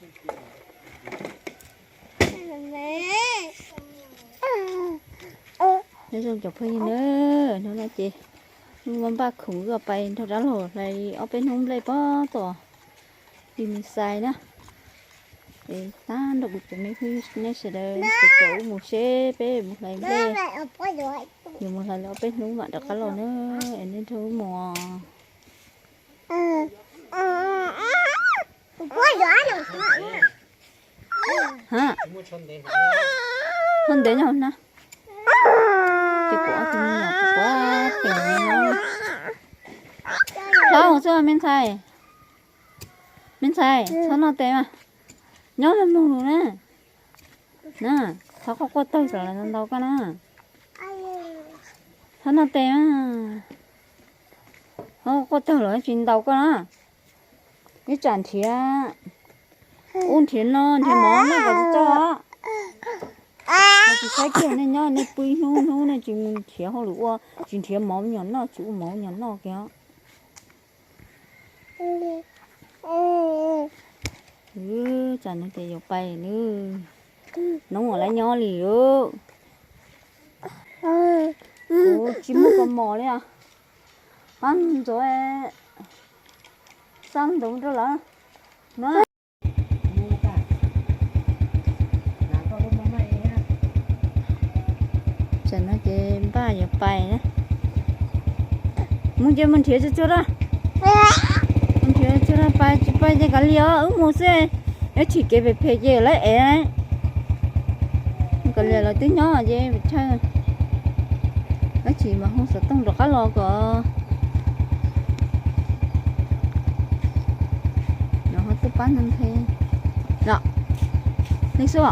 Nyob zoo cov phooj ywg na, hnub no ces npaj khoom wb pais nrog dab laug hlais ob peb hnub nplej pob tom Lis Mis Xais na. Es tag nrho kuv cov me phooj ywg nej sawv daws ces kom wb mus seb peb mus hlais nplej, yuav mus hlais li ob peb hnub mam rov qab los na. Es nej nrog wb mus. Hab, ho ntev nyob na. Ces kuv ob tug me nyuam kuv quaj quaj pem no. Hlob xwb me ntxhais, me ntxhais txhob noj tes mas, nyob mloog lus na. Na, thov qhov quaj tawg saum los ntaus koj na. Txhob noj tes mas, thov quaj tawg los tsis ntaus koj na. Ib tsam nrhiav ub nrhiav no nrhiav mov noj kom txog txog. Tsis saib kiag nej nyob nej pw ib hnub hnub nej tsis mus nrhiav hauj lwm ua, tsis nrhiav mov me nyuam noj, tsis ua mov me nyuam noj kiag. Tsam no ces yuav pais lawm, noob ua lawv nyob li. Kuv tsis muaj kaus mom li os. Ab, ntxuav xab ntawv rau lawm na. Tsam no ces npaj yuav pais na. Mus ces mus nrhiav tsuag tsuag da. Mus nrhiav tsuag tsuag da, pais tsis pais ces kav liam os, wb mus xwb. Ib chim kev phem phem ces lawv ev. Kav liam, lawv twb nyob ces pes tsawg, ib chim mas hu xov tooj rov qab los kom no ho tuaj pab nthe. Los, nej xub.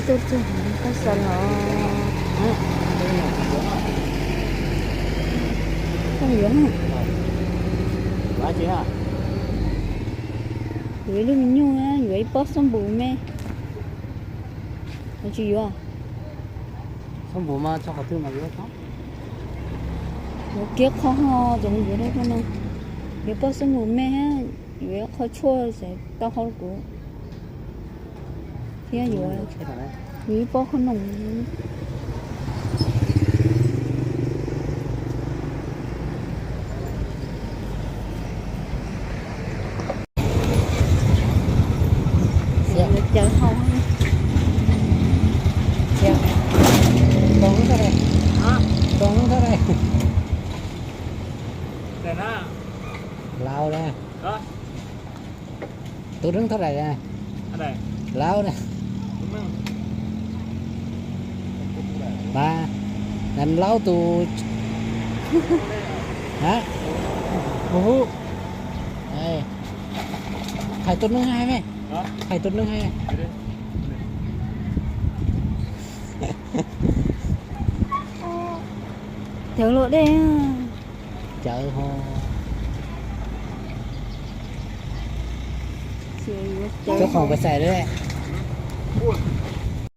Tuaj txog qab xa los, koj yuav, yuav ib lub me nyuj, yuav ib pob xab npum me. Tsis yuav. Yuav kiag qho ho tseem yuav rau koj no. Yuav pob xab npum me, yuav qho tshuaj xav tau hau kuv. Thiab yuav, yuav ib pob qhob noom. Cawv hau. Laus na. Tus neeg thaj lais na. Laus na. Mas, laus tus, hais tus neeg hais me, hais tus neeg hais. Cawv los dej. Cawv ho. Cov khoom pais xais lawm.